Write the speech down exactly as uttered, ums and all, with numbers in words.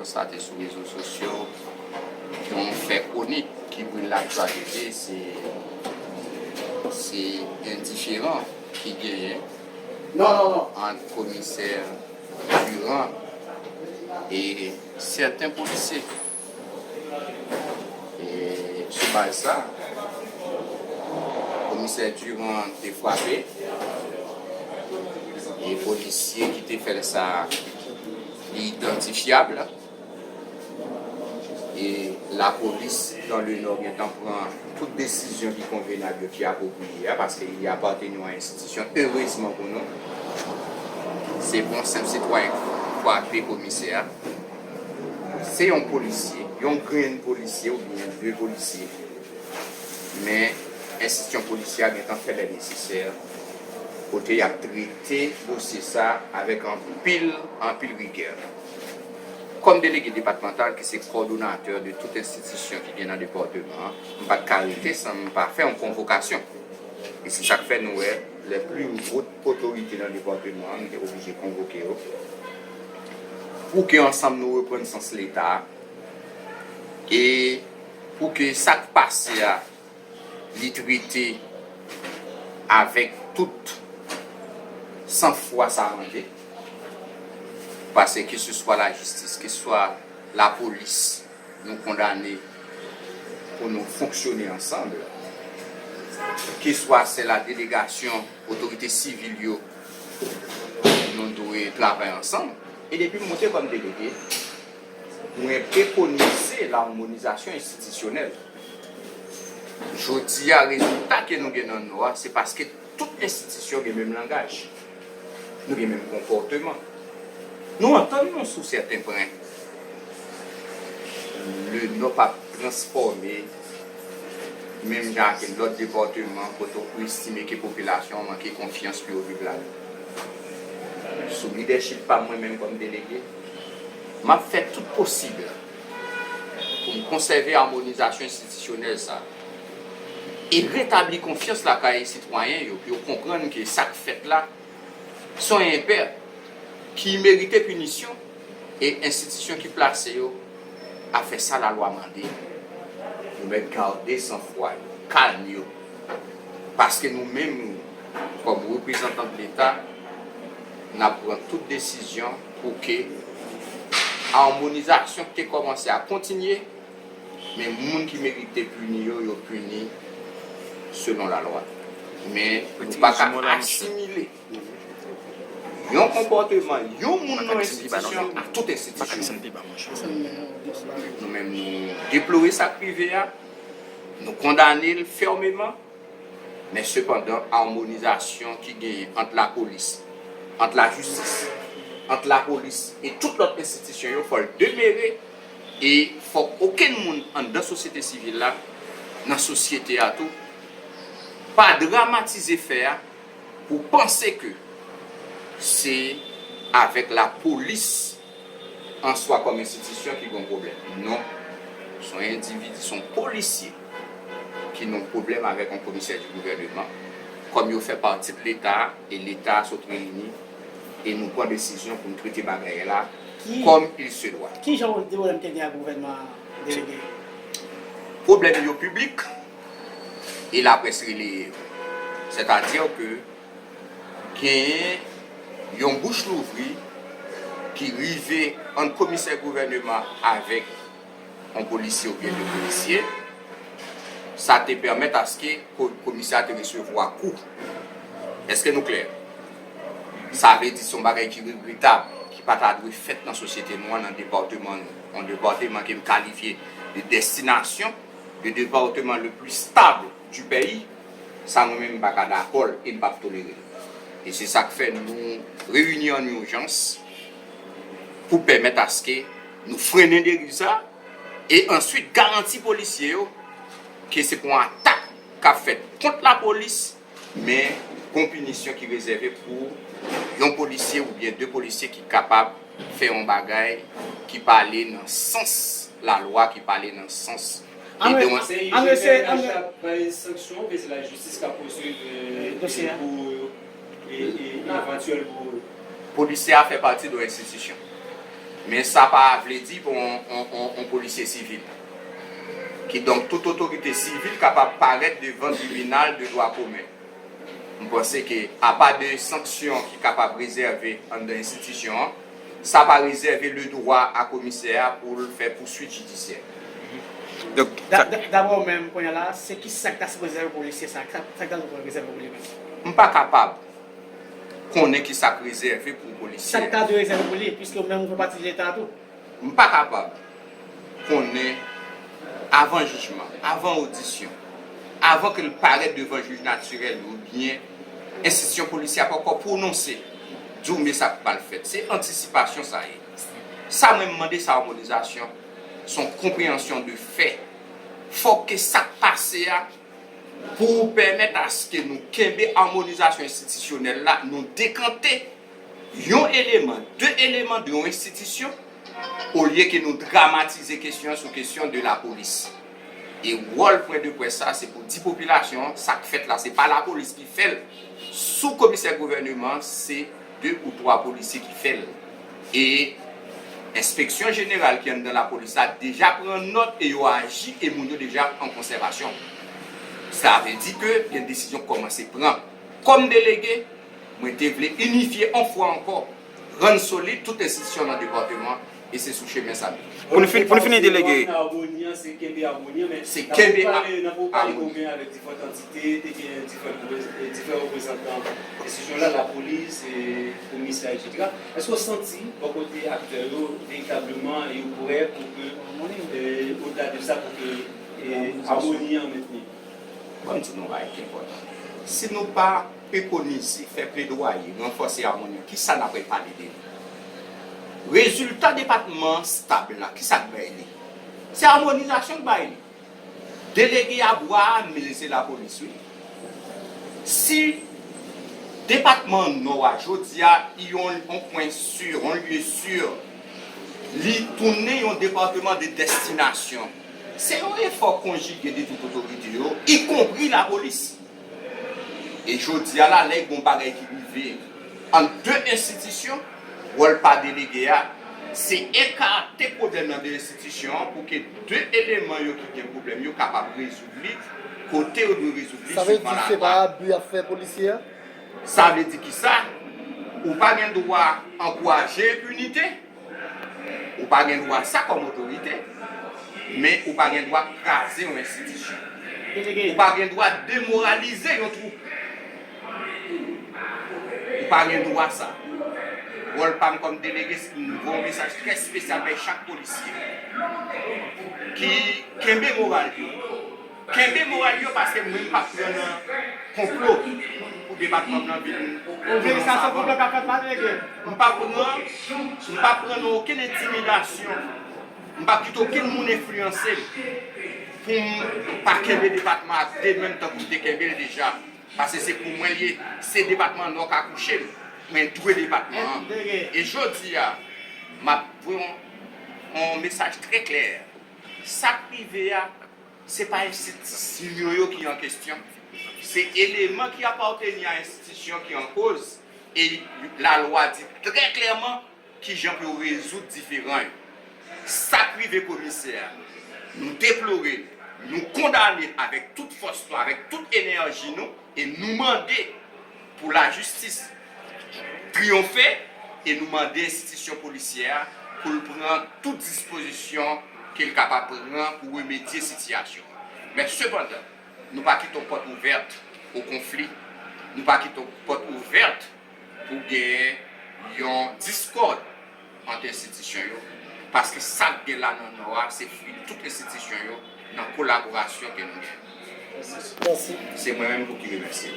Sa te sou rezo sosyo, yon fè konik ki bril laktyalite, se, se endiférans ki genyen ant komisè Durand e sèten polisye. E sou baz sa, komisè Durand te frape, e polisye ki te fè l sa, li idantifyab. E lapolis dans le Nord gentan pran tout desizyon ki konvenab yo, ki apwopriye a, paske li apateni a yon enstitisyon, erezman pou nou. Se pa yon senp sitwayen k frape komisè a. Se yon polisye, yon grenn polisye oubyen de polisye. Men enstitisyon polisyè a gentan fè lè nesesè, kote y ap trete dosye sa avèk anpil, anpil rigè. Kòm delege depatmantal ki se kòdonatè de tout enstitisyon ki gen nan depatman an, m pa t ka rete san m pa fè yon konvokasyon. E se sa k fè nou wè lè pli wo otorite nan depatman an, nou te oblije konvoke yo pou ke ansanm nou reprann sans Leta a e pou ke sa k pase a li trete avèk tout sanfwa sa mande, paske keseswa lajistis, keseswa lapolis, nou kondane pou nou fonksyone ansanm, keseswa se la delegasyon otorite sivil yo, nou dwe travay ansanm. E depi m monte kòm delege, mwen prekonize larmonizasyon enstitisyonèl. Jodi a, rezilta ke nou gen nan Nò a, se paske tout enstitisyon gen menm langaj. Nou gen menm konpòteman. Nou antann nou sou sèten pwen. Le Nò p ap transfòme menm jan ak lòt depatman kote w estime ke popilasyon an manke konfyans pou yo viv la. Sou lidèchip pa m, mwen menm kòm delege, m ap fè tout posib pou m konsève amonizasyon enstitisyonèl sa e retabli konfyans lakay sitwayen yo, pou yo konprann ke sa k fèt la se yon enpè ki merite pinisyon e enstitisyon ki plase yo ap fè sa lalwa mande. Yo mèt gade sanfwa yo, kalm yo. Paske nou menm, kòm reprezantan de Leta, n ap pran tout desizyon pou ke amonizasyon ki te kòmanse a kontinye, men moun ki merite pini yo, yo pini selon lalwa. Men nou pa ka asimile yon konpòteman yon moun nan enstitisyon a tout enstitisyon. Nou menm, nou deplore sa k rive a, nou kondane l fèmeman, men sepandan, amonizasyon ki genyen ant lapolis, ant lajistis, ant lapolis e tout lòt enstitisyon yo, fò l demere, e fòk okenn moun anndan sosyete sivil la, nan sosyete a tou, pa dramatize fè a pou panse ke se avèk lapolis an swa kòm enstitisyon ki gen yon pwoblèm. Non. Se yon endividi, se yon polisye ki gen yon pwoblèm avèk yon komisè di gouvèneman. Kòm yo fè pati de Leta a, e Leta a sot reyini, e nou pran desizyon pou n trete bagay la kòm il se dwa. Ki jan de pwoblèm te gen ak gouvènman an, delege? Pwoblèm yo piblik e laprès releye yo. Sètadi ke genyen yon bouch louvri ki rive ant komisè gouvèneman avèk yon polisye oubyen de polisye, sa te pèmèt aske ko-, komisè a te resevwa kou. Èske nou klè? Sa vle di se yon bagay ki regretab, ki pa ta dwe fèt nan sosyete nou an, nan depatman nou. Yon depatman ke m kalifye de destinasyon, de département le plus stable du pays, sa mwen menm m pa ka dakò l e m p ap tolere l. E se sa k fè nou reyini an ijans pou pèmèt aske nou frennen deriv sa e answit garanti polisye yo ke se pa yon atak k ap fèt kont lapolis, men gon pinisyon ki rezève pou yon polisye oubyen de polisye ki kapab fè yon bagay ki pa ale nan sans lalwa, ki pa ale nan sans de dwa. Se I G P N H k ap bay sanksyon, oubyen se lajistis k ap pouswiv, e, e bouro yo, e, e, e evantyèl bouro yo? Polisye a fè pati de yon enstitisyon. Men sa pa vle di pou yon, yon, yon, yon polisye sivil. Kidonk, tout otorite sivil kapab parèt devan tribinal de dwa komen. M panse ke, apa de sanksyon ki kapab rezève anndan enstitisyon an, sa pa rezève le dwa a komisè a pou l fè pouswit jidisyè. Donk, Da- da- Dabò menm kounye a la, se ki sa k ta sipoze rezève pou polisye sa? Sa k ta dwe rezève pou li menm? M pa kapab konnen ki sa k rezève pou polisye. Sa k ta dwe rezève pou li, piske ou menm ou fè pati de Leta tou? M pa kapab konnen avan jijman, avan odisyon, avan ke l parèt devan jij natirèl yo oubyen enstitisyon polisyè a poko pwononse, di w men sa k pral fèt. Se antisipasyon sa ye. Sa mwen m mande se amonizasyon, se yon konpreyansyon de fè. Fòk ke sa k pase a pou pèmèt aske nou kenbe amonizasyon enstitisyonèl la, nou dekante yon eleman, de eleman de yon enstitisyon, olye ke nou dramatize kesyon an sou kesyon de lapolis. E wòl pwen de près sa, se pou di popilasyon an, sa k fèt la, se pa lapolis ki fè l. Sou komisè gouvèneman an, se de ou twa polisye ki fè l. E enspeksyon jeneral ki anndan lapolis la deja pran nòt e yo aji e moun yo deja an konsèvasyon. Sa vle di ke gen desizyon k kòmanse pran. Kòm delege, mwen te vle inifye yon fwa ankò, rann solid tout enstitisyon nan depatman e se sou chemen sa nou ye. Pou nou fini, pou nou fini, delege. Amoni an, se kenbe amoni an, men se kenbe amoni. Nan pou pale komen avèk diferan antite, te gen diferan reprezantan enstitisyon la, lapolis, komisè, etsetera. Èske w santi bò kote aktè yo veritableman yo prè pou ke, odela de sa, pou ke amoni an mentni? Ban m di nou bagay ki enpòtan. Si nou pa prekonize, fè pledwaye, ranfòse amoni an, kisa n ap pale de li? Rezilta depatman an stab la, kisa k bay li? Se amonizasyon k bay li. Delege a bwa a, men se lapolis wi. Si depatman Nò a jodi a yon, yon pwen si, yon lye si, li tounen yon depatman de destinasyon, se yon efò konjige de tout otorite yo, ikonpri lapolis. E jodi a la, lè gon bagay ki rive ant de enstitisyon, wòl pa delege a, se ekate pwoblèm nan de enstitisyon an pou ke de eleman yo ki gen pwoblèm yo kapab rezoud li kote yo dwe rezoud li sou plan lalwa. Sa vle di se pa abi y ap fè polisye a? Sa vle di kisa? Ou pa gen dwa ankouraje enpinite. Ou pa gen dwa sa kòm otorite, men ou pa gen dwa kraze yon enstitisyon. Ou pa gen dwa demoralize yon twoup. Ou pa gen dwa sa. Wòl pa m kòm delege, se pou m voye yon mesaj trè espesyal bay chak polisye ki kenbe moral yo. Kenbe moral yo paske mwen m p ap pran nan konplo pou depatman m nan vin. Ou vin sa se konplo k ap fèt la, delege? M p ap pran, m p ap pran nan okenn entimidasyon. M p ap kite okenn moun enfliyanse m pou m pa kenbe depatman an ak de men m tankou m te kenbe l deja. Paske se pou mwen l ye, se depatman Nò k akouche m. Mwen dwe depatman an. E jodi a, m ap voye yon, yon mesaj trè klè. Sa k rive a, se pa enstitisyon yo ki an kesyon. Se eleman ki apateni a enstitisyon ki an koz. E lalwa di trè klèman kijan pou yo rezoud diferan yo. Sa k rive komisè a, nou deplore l, nou kondane l avèk tout fòs nou, avèk tout enèji nou, e nou mande pou lajistis triyonfe e nou mande enstitisyon polisyè a pou l pran tout dispozisyon ke l kapab pran pou remedye sitiyasyon an. Men sepandan, nou pa kite yon pòt ouvèt o konfli, nou pa kite yon pòt ouvèt pou genyen yon diskòd ant enstitisyon yo, paske sa k gen la nan Nò a se fwi tout enstitisyon yo nan kolaborasyon ke nou genyen. Se mwen menm pou ki remèsye.